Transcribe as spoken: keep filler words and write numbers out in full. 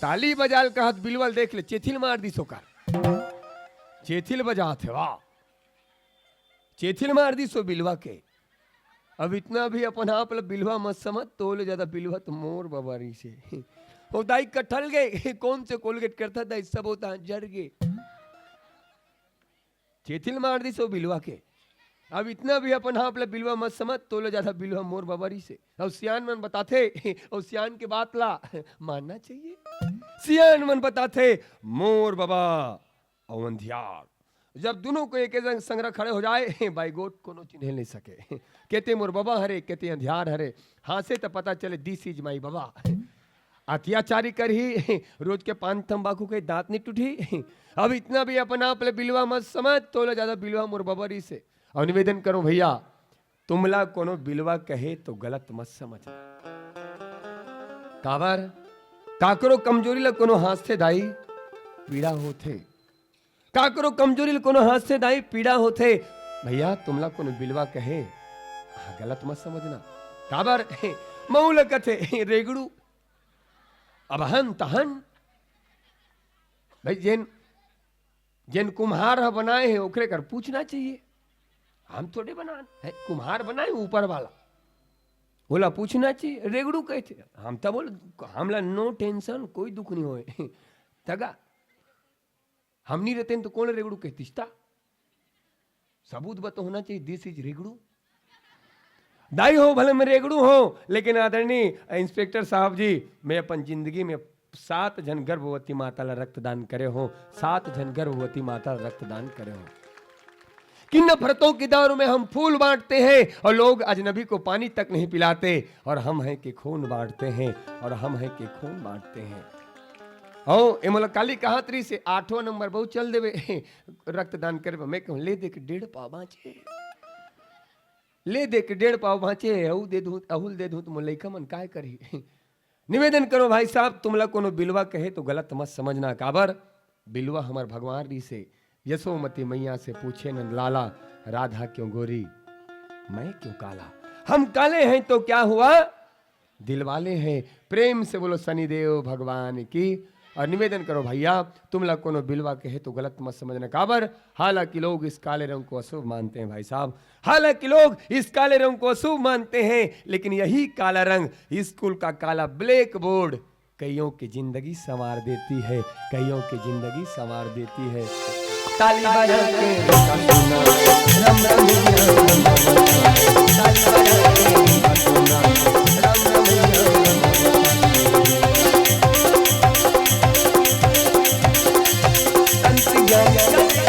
ताली बजाल कहत बिलवा ल देख ले, चेथिल मार दिस ओकर। चेथिल बजात हे, वाह। चेथिल मार दिस ओ बिलवा के। अब इतना भी अपन आप ल बिलवा मत समझ, तो ले ज्यादा बिलवा तो मोर बबा रहिसे। ओ दाई कठल गे, कोन से कोलगेट करथा दाई, सब होता जर गे। चेथिल मार दिस ओ बिलवा के। अब इतना भी अपन आप ल बिलवा मत समझ, तो ले ज्यादा बिलवा मोर बबा रहिसे। अउ सियान मन बताथे, अउ सियान के बात ला मानना चाहिए। सियान मन बताथे, मोर बबा अउ अंधियार, जब दुनों को एके संग संघरा खड़े हो जाए, बाई गोठ कोनो चिन्हे नहीं सके। केते मोर बबा हरे, केते अंधियार हरे, हाँसे त पता चले, this is my बबा। अत्याचारी करही, रोज के पान तंबाकू के दांत नहीं टूटही। अब इतना भी अपन आप ले बिलवा मत समझ, तो ले ज्यादा बिलवा मोर बबा रहिसे। अउ निवेदन करो भैया, तुमला कोनो बिलवा कहे तो गलत मत समझ। काबर? काकरो कमजोरी ला कोनो हाँसथे दाई, पीड़ा होथे। काकरो कमजोरी ल कोनो हाँसथे दाई, पीड़ा होथे। भैया, तुमला कोनो बिलवा कहे, हाँ, गलत मत समझना। काबर? मऊ ल कथे रेगड़ू। अब हन तहन। भाई, जेन, जेन कुम्हार ह बनाए हे, ओकरे कर पूछना चाहिए। हम थोड़े बनान, हे, कुम्हार बनाए ऊपर वाला। ओला पूछना चाहिए, रेगड़ू कहिथे। हम त बोल, हमला no tension, कोई दुख नहीं होए। तगा, हमनी रहते तो कौन रेगड़ू कहतिस ता? सबूत बा तो होना चाहिए, this is रेगड़ू। दाई हो, भले मैं रेगड़ू हो, लेकिन आदरणीय इंस्पेक्टर साहब जी, मैं अपन जिंदगी में सात झन गर्भवती माता ला रक्तदान करे हो, सात झन गर्भवती माता ला रक्तदान करे हो। कि नफरतों की दौड़ में हम फूल बांटते हैं और लोग अजनबी को पानी तक नहीं पिलाते, और हम हैं कि खून बांटते हैं, और हम हैं कि खून बांटते हैं। हो, ए मोला काली कहत रहिसे, आठवां नंबर बहुत चल देवे रक्तदान करे बर। मैं कहूं, ले दे के डेढ़ पाव बांचे, ले दे के डेढ़ पाव बांचे, अहू दे दूं, अहू ल दे दूं, तो मोर लइका मन काय करही? निवेदन करो भाई साहब, तुमला कोनो बिलवा कहे तो गलत मत समझना। काबर? बिलवा हमर भगवान रहिसे, यशोमती मैया से पूछे नंद लाला, राधा क्यों गोरी, मैं क्यों काला? हम काले हैं तो क्या हुआ, दिल वाले हैं। प्रेम से बोलो शनिदेव भगवान की। और निवेदन करो भैया, तुमला कोनो बिलवा कहे तो गलत मत समझना। काबर? हालांकि लोग इस काले रंग को अशुभ मानते हैं भाई साहब, हालांकि लोग इस काले रंग को अशुभ मानते हैं, लेकिन यही काला रंग, स्कूल का काला ब्लैक बोर्ड, कईयों की जिंदगी संवार देती है, कईयों की जिंदगी संवार देती है। ताली बजा के रम रम, ताली बजा के रम रम, संत ज्ञान